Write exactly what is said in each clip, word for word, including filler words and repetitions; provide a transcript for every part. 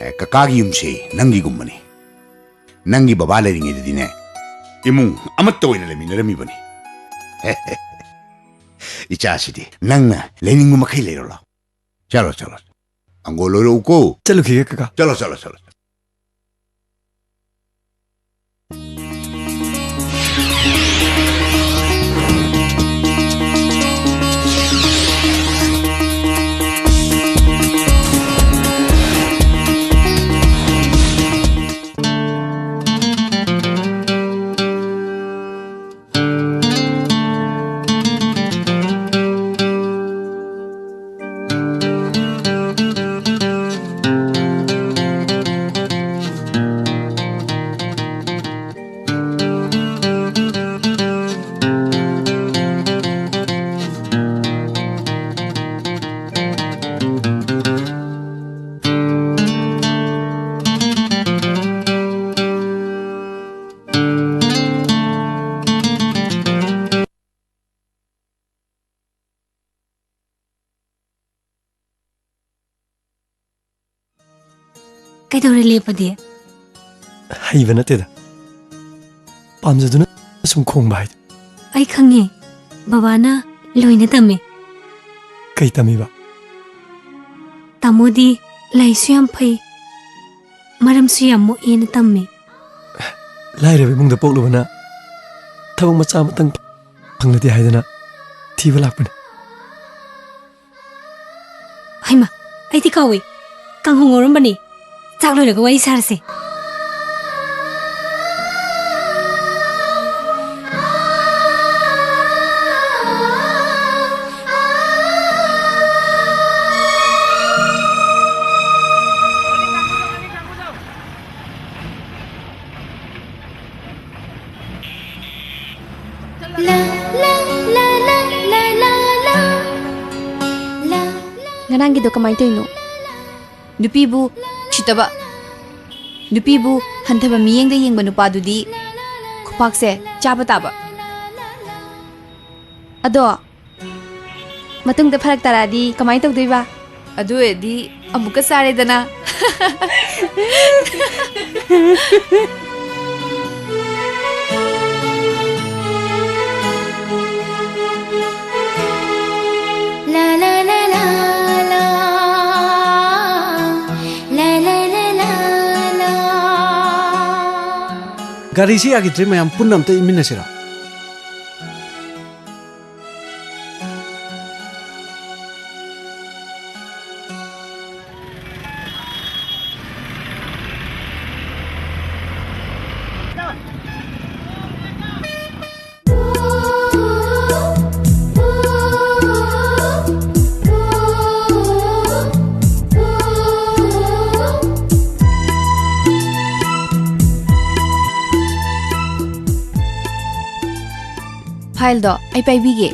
ꯑꯦ, ꯀꯀꯥꯒꯤ ꯌꯨꯝꯁꯦ ꯅꯪꯒꯤꯒꯨꯝꯕꯅꯤ꯫ ꯅꯪꯒꯤ ꯕꯕꯥ ꯂꯩꯔꯤꯉꯩꯗꯗꯤꯅꯦ, ꯏꯃꯨꯡ ꯑꯃꯠꯇ ꯑꯣꯏꯅ ꯂꯩꯃꯤꯟꯅꯔꯝꯃꯤꯕꯅꯤ꯫ ꯏꯆꯥꯁꯤꯗꯤ ꯅꯪꯅ ꯂꯩꯅꯤꯡꯕ ꯃꯈꯩ ꯂꯩꯔꯣ ꯂꯥꯎ꯫ ꯆꯠꯂꯣ, ꯆꯠꯂꯣ꯫ ꯑꯪꯒꯣ ꯂꯣꯏꯔꯛꯎꯀꯣ꯫ ꯆꯠꯂꯨꯈꯤꯒꯦ, ꯀꯀꯥ꯫ ꯆꯠꯂꯣ, ꯆꯠꯂꯣ, ꯆꯠꯂꯣ꯫ ꯀꯩꯗꯧꯔꯦ ꯂꯦꯞꯄꯗꯤ? ꯍꯩꯕ ꯅꯠꯇꯦꯗ, ꯄꯥꯝꯖꯗꯨꯅ ꯁꯨꯝ ꯈꯣꯡꯕ ꯍꯥꯏꯗꯨ꯫ ꯑꯩ ꯈꯪꯉꯦ, ꯕꯕꯥꯅ ꯂꯣꯏꯅ ꯇꯝꯃꯦ꯫ ꯀꯩ ꯇꯝꯃꯤꯕ? ꯇꯥꯃꯣꯗꯤ ꯂꯥꯏꯁꯨ ꯌꯥꯝ ꯐꯩ, ꯃꯔꯝꯁꯨ ꯌꯥꯝ ꯃꯣꯛꯑꯦꯅ ꯇꯝꯃꯦ꯫ ꯂꯥꯏꯔꯕ ꯏꯃꯨꯡꯗ ꯄꯣꯛꯂꯨꯕꯅ ꯊꯕꯛ ꯃꯆꯥ ꯑꯃꯇꯪ ꯐꯪꯂꯗꯤ ꯍꯥꯏꯗꯅ ꯊꯤꯕ ꯂꯥꯛꯄꯅꯤ꯫ ꯍꯩꯃꯥ, ꯑꯩꯗꯤ ꯀꯥꯎꯏ꯫ ꯀꯥꯡꯍꯧ ꯉꯧꯔꯝꯕꯅꯤ꯫ ꯆꯥꯛ ꯂꯣꯏꯔꯒ ꯋꯥꯔꯤ ꯁꯥꯔꯁꯦ꯫ ꯉꯔꯥꯡꯒꯤꯗꯣ ꯀꯃꯥꯏꯅ ꯇꯧꯔꯤꯅꯣ? ꯅꯨꯄꯤꯕꯨ ꯎꯁꯤꯠꯇꯕ, ꯅꯨꯄꯤꯕꯨ ꯍꯟꯊꯕ ꯃꯤꯠꯌꯦꯡꯗ ꯌꯦꯡꯕ ꯅꯨꯄꯥꯗꯨꯗꯤ ꯈꯨꯄꯥꯛꯁꯦ ꯆꯥꯕ ꯇꯥꯕ꯫ ꯑꯗꯣ ꯃꯇꯨꯡꯗ ꯐꯔꯛ ꯇꯥꯔꯛꯑꯗꯤ ꯀꯃꯥꯏꯅ ꯇꯧꯗꯣꯏꯕ? ꯑꯗꯨ ꯑꯣꯏꯔꯗꯤ ꯑꯃꯨꯛꯀ ꯆꯥꯔꯦꯗꯅ꯫ ꯂꯥ, ꯂꯥ, ꯂꯥ, ꯂꯥ, ꯂꯥ꯫ ꯂꯥ, ꯂꯥ, ꯂꯥ, ꯂꯥ, ꯂꯥ꯫ ꯒꯥꯔꯤꯁꯤ ꯌꯥꯈꯤꯗ꯭ꯔꯦ, ꯃꯌꯥꯝ ꯄꯨꯟꯅ ꯑꯝꯇ ꯏꯟꯃꯤꯟꯅꯁꯤꯔꯥ? ꯐꯥꯏꯜꯗꯣ ꯑꯩ ꯄꯥꯏꯕꯤꯒꯦ꯫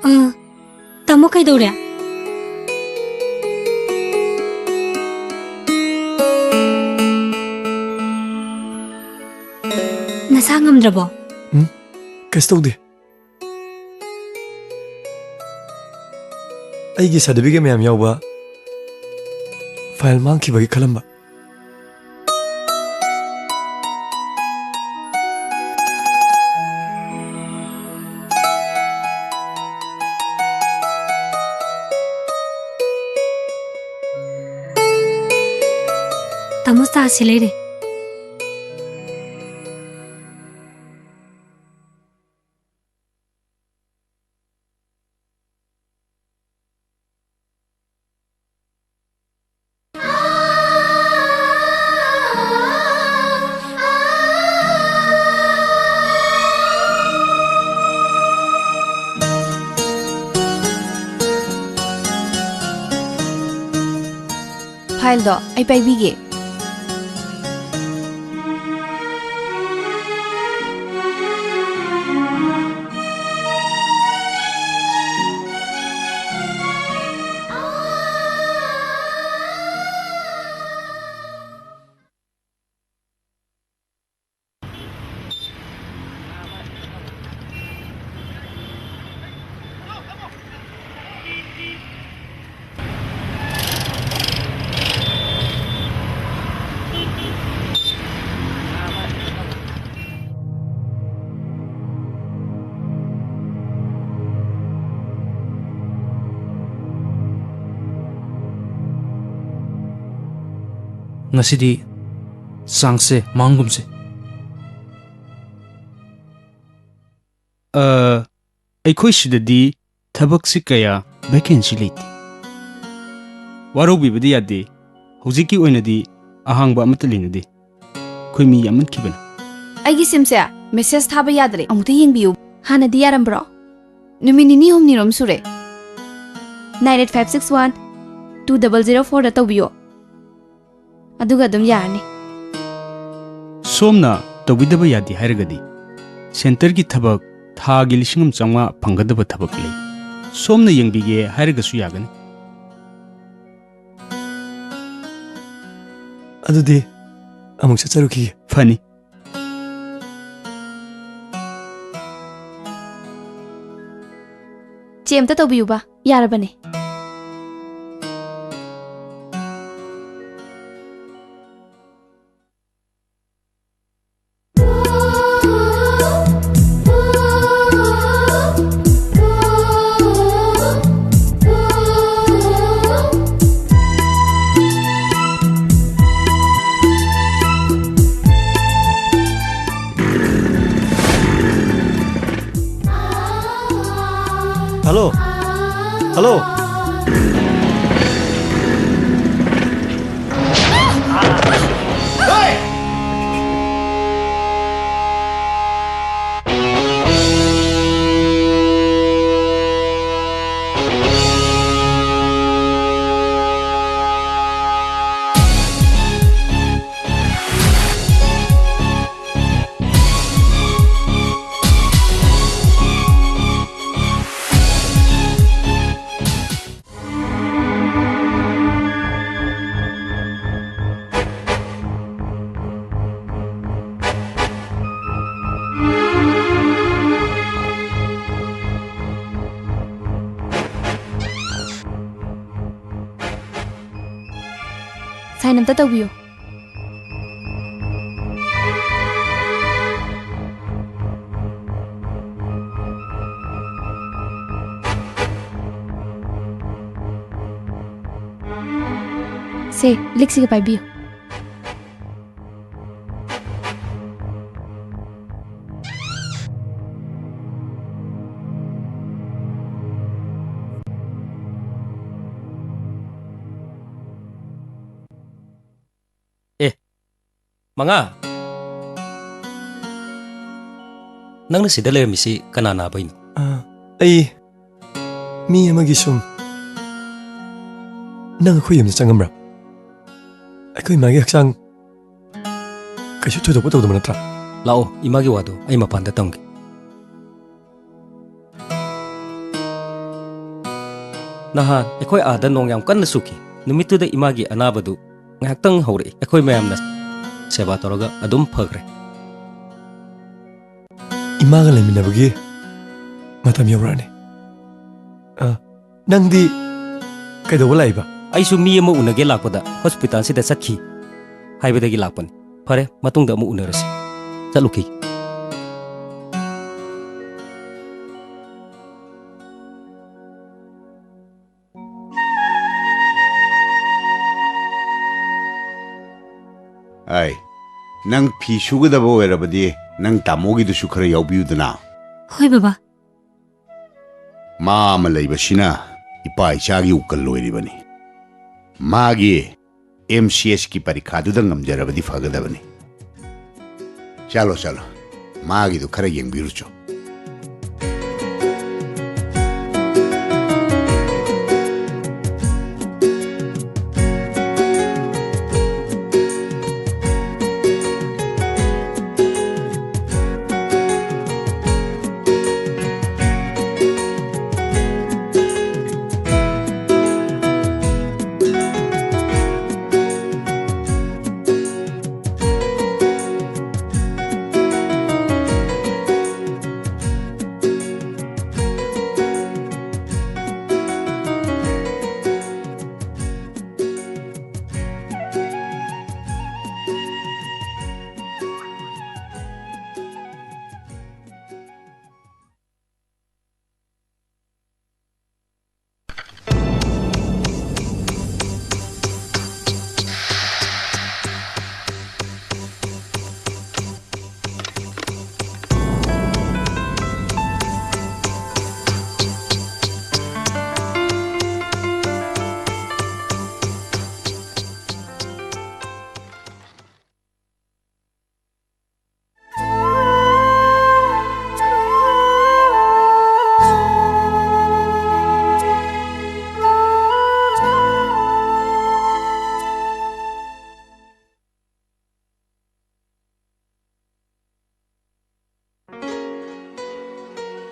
ꯑꯥ, ꯇꯥꯃꯣ ꯀꯩꯗꯧꯔꯦ? ꯅꯁꯥ ꯉꯝꯗ꯭ꯔꯕꯣ? ꯎꯝ, ꯀꯩꯁꯨ ꯇꯧꯗꯦ꯫ ꯑꯩꯒꯤ ꯁꯥꯔꯇꯤꯐꯤꯀꯦꯠ ꯃꯌꯥꯝ ꯌꯥꯎꯕ ꯐꯥꯏꯜ ꯃꯥꯡꯈꯤꯕꯒꯤ ꯈꯜꯂꯝꯕ꯫ ꯑꯥ, ꯁꯤ ꯂꯩꯔꯦ꯫ Fileꯗꯣ ꯑꯩ ꯄꯥꯏꯕꯤꯒꯦ꯫ ꯉꯁꯤꯗꯤ ꯆꯥꯡꯁꯦ ꯃꯥꯡꯒꯨꯝꯁꯦ꯫ ꯑ, ꯑꯩꯈꯣꯏ ꯁꯤꯗꯗꯤ ꯊꯕꯛꯁꯤ ꯀꯌꯥ vacancy ꯂꯩꯇꯦ꯫ ꯋꯥꯔꯧꯕꯤꯕꯗꯤ ꯌꯥꯗꯦ, ꯍꯧꯖꯤꯛꯀꯤ ꯑꯣꯏꯅꯗꯤ ꯑꯍꯥꯡꯕ ꯑꯃꯠꯇ ꯂꯩꯅꯗꯦ꯫ ꯑꯩꯈꯣꯏ ꯃꯤ ꯌꯥꯝꯃꯟꯈꯤꯕꯅ꯫ ꯑꯩꯒꯤ SIMꯁꯦ message ꯊꯥꯕ ꯌꯥꯗ꯭ꯔꯦ, ꯑꯃꯨꯛꯇ ꯌꯦꯡꯕꯤꯌꯨ꯫ ꯍꯥꯟꯅꯗꯤ ꯌꯥꯔꯝꯕ꯭ꯔꯣ? ꯅꯨꯃꯤꯠ ꯅꯤꯅꯤ ꯍꯨꯝꯅꯤꯔꯣꯝ ꯁꯨꯔꯦ꯫ Nine eight five six one two double zero fourꯗ ꯇꯧꯕꯤꯌꯣ꯫ ꯑꯗꯨꯒ ꯑꯗꯨꯝ ꯌꯥꯔꯅꯤ꯫ ꯁꯣꯝꯅ ꯇꯧꯕꯤꯗꯕ ꯌꯥꯗꯦ ꯍꯥꯏꯔꯒꯗꯤ, centreꯒꯤ ꯊꯕꯛ ꯊꯥꯒꯤ ꯂꯤꯁꯤꯡ ꯑꯃ ꯆꯥꯝꯃꯉꯥ ꯐꯪꯒꯗꯕ ꯊꯕꯛ ꯂꯩ꯫ ꯁꯣꯝꯅ ꯌꯦꯡꯕꯤꯒꯦ ꯍꯥꯏꯔꯒꯁꯨ ꯌꯥꯒꯅꯤ꯫ ꯑꯗꯨꯗꯤ ꯑꯃꯨꯛ ꯆꯠꯆꯔꯨꯈꯤꯒꯦ꯫ ꯐꯅꯤ꯫ ꯆꯦ ꯑꯝꯇ ꯇꯧꯕꯤꯌꯨꯕ, ꯌꯥꯔꯕꯅꯦ꯫ ꯍꯜꯂꯣ꯫ ꯍꯜꯂꯣ꯫ Sign ꯑꯝꯇ ꯇꯧꯕꯤꯌꯨ꯫ ꯁꯦ, ꯂꯤꯛꯁꯤꯒ ꯄꯥꯏꯕꯤꯌꯨ꯫ ꯑꯦ, ꯃꯉꯥ꯫ ꯅꯪꯅ ꯁꯤꯗ ꯂꯩꯔꯝꯃꯤꯁꯤ ꯀꯅꯥ ꯅꯥꯕꯩꯅꯣ? ꯑ, ꯑꯩ ꯃꯤ ꯑꯃꯒꯤ ꯁꯨꯝ꯫ ꯅꯪ ꯑꯩꯈꯣꯏ ꯌꯨꯝꯗ ꯆꯪꯉꯝꯕ꯭ꯔꯥ? ꯑꯩꯈꯣꯏ ꯏꯃꯥꯒꯤ ꯍꯛꯆꯥꯡ ꯀꯩꯁꯨ ꯊꯣꯏꯗꯣꯛꯄ ꯇꯧꯗꯕ ꯅꯠꯇ꯭ꯔꯥ? ꯂꯥꯛꯑꯣ, ꯏꯃꯥꯒꯤ ꯋꯥꯗꯣ ꯑꯩ ꯃꯄꯥꯟꯗ ꯇꯝꯒꯦ꯫ ꯅꯍꯥꯟ ꯑꯩꯈꯣꯏ ꯑꯥꯗ ꯅꯣꯡ ꯌꯥꯝ ꯀꯟꯅ ꯆꯨꯈꯤ꯫ ꯅꯨꯃꯤꯠꯇꯨꯗ ꯏꯃꯥꯒꯤ ꯑꯅꯥꯕꯗꯨ ꯉꯥꯏꯍꯥꯛꯇꯪ ꯍꯧꯔꯛꯏ꯫ ꯑꯩꯈꯣꯏ ꯃꯌꯥꯝꯅ ꯁꯦꯕꯥ ꯇꯧꯔꯒ ꯑꯗꯨꯝ ꯐꯈ꯭ꯔꯦ꯫ ꯏꯃꯥꯒ ꯂꯩꯃꯤꯟꯅꯕꯒꯤ ꯃꯇꯝ ꯌꯧꯔꯛꯑꯅꯤ꯫ ꯑ, ꯅꯪꯗꯤ ꯀꯩꯗꯧꯕ ꯂꯥꯛꯏꯕ? ꯑꯩꯁꯨ ꯃꯤ ꯑꯃ ꯎꯅꯒꯦ ꯂꯥꯛꯄꯗ ꯍꯣꯁꯄꯤꯇꯥꯜꯁꯤꯗ ꯆꯠꯈꯤ ꯍꯥꯏꯕꯗꯒꯤ ꯂꯥꯛꯄꯅꯤ꯫ ꯐꯔꯦ, ꯃꯇꯨꯡꯗ ꯑꯃꯨꯛ ꯎꯅꯔꯁꯤ꯫ ꯆꯠꯂꯨꯈꯤꯒꯦ꯫ ꯑꯩ, ꯅꯪ ꯐꯤ ꯁꯨꯒꯗꯕ ꯑꯣꯏꯔꯕꯗꯤ ꯅꯪ ꯇꯥꯃꯣꯒꯤꯗꯨꯁꯨ ꯈꯔ ꯌꯥꯎꯕꯤꯌꯨꯗꯅ꯫ ꯍꯣꯏ ꯕꯕꯥ꯫ ꯃꯥ ꯑꯃ ꯂꯩꯕꯁꯤꯅ ꯏꯄꯥ ꯏꯆꯥꯒꯤ ꯎꯀꯜ ꯑꯣꯏꯔꯤꯕꯅꯤ꯫ ꯃꯥꯒꯤ ꯑꯦꯝ ꯁꯤ ꯑꯦꯁꯀꯤ ꯄꯔꯤꯈꯥꯗꯨꯗ ꯉꯝꯖꯔꯕꯗꯤ ꯐꯒꯗꯕꯅꯤ꯫ ꯆꯠꯂꯣ, ꯆꯠꯂꯣ, ꯃꯥꯒꯤꯗꯣ ꯈꯔ ꯌꯦꯡꯕꯤꯔꯨꯆꯣ꯫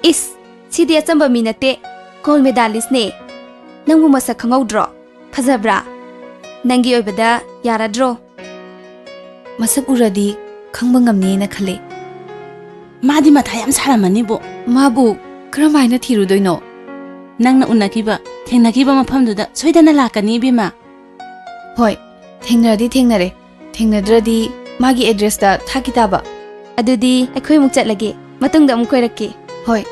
ꯏꯁ, ꯁꯤꯗꯤ ꯑꯆꯝꯕ ꯃꯤ ꯅꯠꯇꯦ, ꯒꯣꯜ ꯃꯦꯗꯥꯂꯤꯁꯅꯦ꯫ ꯅꯪꯕꯨ ꯃꯁꯛ ꯈꯪꯍꯧꯗ꯭ꯔꯣ? ꯐꯖꯕ꯭ꯔꯥ? ꯅꯪꯒꯤ ꯑꯣꯏꯕꯗ ꯌꯥꯔꯗ꯭ꯔꯣ? ꯃꯁꯛ ꯎꯔꯗꯤ ꯈꯪꯕ ꯉꯝꯅꯤꯅ ꯈꯜꯂꯤ꯫ ꯃꯥꯗꯤ ꯃꯊꯥ ꯌꯥꯝ ꯁꯥꯔꯝꯃꯅꯤꯕꯣ꯫ ꯃꯥꯕꯨ ꯀꯔꯝꯍꯥꯏꯅ ꯊꯤꯔꯨꯗꯣꯏꯅꯣ? ꯅꯪꯅ ꯎꯅꯈꯤꯕ, ꯊꯦꯡꯅꯈꯤꯕ ꯃꯐꯝꯗꯨꯗ ꯁꯣꯏꯗꯅ ꯂꯥꯛꯀꯅꯤ, ꯏꯕꯦꯝꯃ꯫ ꯍꯣꯏ, ꯊꯦꯡꯅꯔꯗꯤ ꯊꯦꯡꯅꯔꯦ꯫ ꯊꯦꯡꯅꯗ꯭ꯔꯗꯤ ꯃꯥꯒꯤ ꯑꯦꯗ꯭ꯔꯦꯁꯇ ꯊꯥꯈꯤ ꯇꯥꯕ꯫ ꯑꯗꯨꯗꯤ ꯑꯩꯈꯣꯏ ꯑꯃꯨꯛ ꯆꯠꯂꯒꯦ, ꯃꯇꯨꯡꯗ ꯑꯃꯨꯛ ꯀꯣꯏꯔꯛꯀꯦ꯫ ꯍꯣꯏ꯫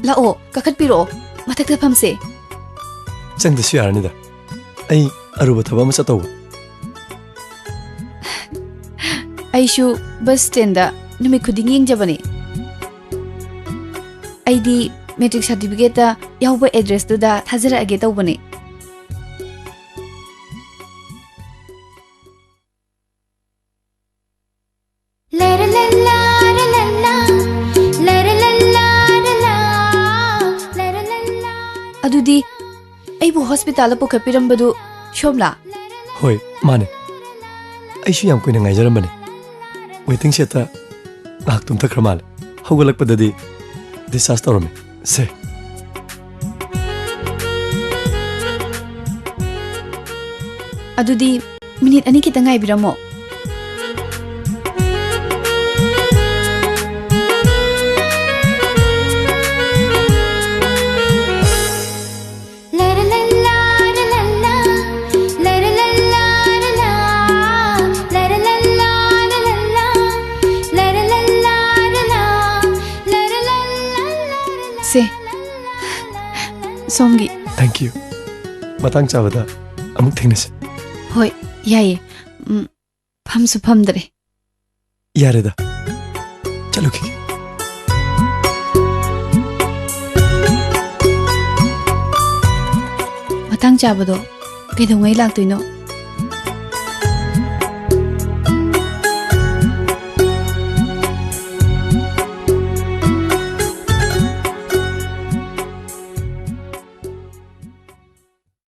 ꯂꯥꯛꯑꯣ, ꯀꯥꯈꯠꯄꯤꯔꯛꯑꯣ꯫ ꯃꯊꯛꯇ ꯐꯝꯁꯦ꯫ ꯆꯪꯗꯁꯨ ꯌꯥꯔꯅꯤꯗ꯫ ꯑꯩ ꯑꯔꯨꯕ ꯊꯕꯛ ꯑꯃ ꯆꯠꯇꯧꯕ꯫ ꯑꯩꯁꯨ ꯕꯁ ꯁ꯭ꯇꯦꯟꯗ ꯅꯨꯃꯤꯠ ꯈꯨꯗꯤꯡ ꯌꯦꯡꯖꯕꯅꯦ꯫ ꯑꯩꯗꯤ ꯃꯦꯇ꯭ꯔꯤꯛ ꯁꯥꯔꯇꯤꯐꯤꯀꯦꯠꯇ ꯌꯥꯎꯕ ꯑꯦꯗ꯭ꯔꯦꯁꯇꯨꯗ ꯊꯥꯖꯔꯛꯑꯒꯦ ꯇꯧꯕꯅꯦ꯫ ꯑꯗꯨꯗꯤ ꯑꯩꯕꯨ ꯍꯣꯁꯄꯤꯇꯥꯜꯗ ꯄꯨꯈꯠꯄꯤꯔꯝꯕꯗꯨ ꯁꯣꯝꯂꯥ? ꯍꯣꯏ, ꯃꯥꯅꯦ꯫ ꯑꯩꯁꯨ ꯌꯥꯝ ꯀꯨꯏꯅ ꯉꯥꯏꯖꯔꯝꯕꯅꯦ꯫ ꯋꯦꯇꯤꯡ ꯁꯦꯠꯇ ꯉꯥꯏꯍꯥꯛ ꯇꯨꯝꯊꯈ꯭ꯔ ꯃꯥꯜꯂꯦ꯫ ꯍꯧꯒꯠꯂꯛꯄꯗꯗꯤ ꯗꯤꯁꯆꯥꯔꯖ ꯇꯧꯔꯝꯃꯦ꯫ ꯁꯦ꯫ ꯑꯗꯨꯗꯤ ꯃꯤꯅꯤꯠ ꯑꯅꯤ ꯈꯤꯇꯪ ꯉꯥꯏꯕꯤꯔꯝꯃꯣ꯫ ꯁꯦ, ꯁꯣꯝꯒꯤ꯫ Thank you꯫ ꯃꯇꯥꯡ ꯆꯥꯕꯗ ꯑꯃꯨꯛ ꯊꯦꯡꯅꯁꯤ꯫ ꯍꯣꯏ, ꯌꯥꯏꯌꯦ꯫ ꯎꯝ, ꯐꯝꯁꯨ ꯐꯝꯗ꯭ꯔꯦ꯫ ꯌꯥꯔꯦꯗ, ꯆꯠꯂꯨꯈꯤꯒꯦ꯫ ꯃꯇꯥꯡ ꯆꯥꯕꯗꯣ ꯀꯩꯗꯧꯉꯩ ꯂꯥꯛꯇꯣꯏꯅꯣ?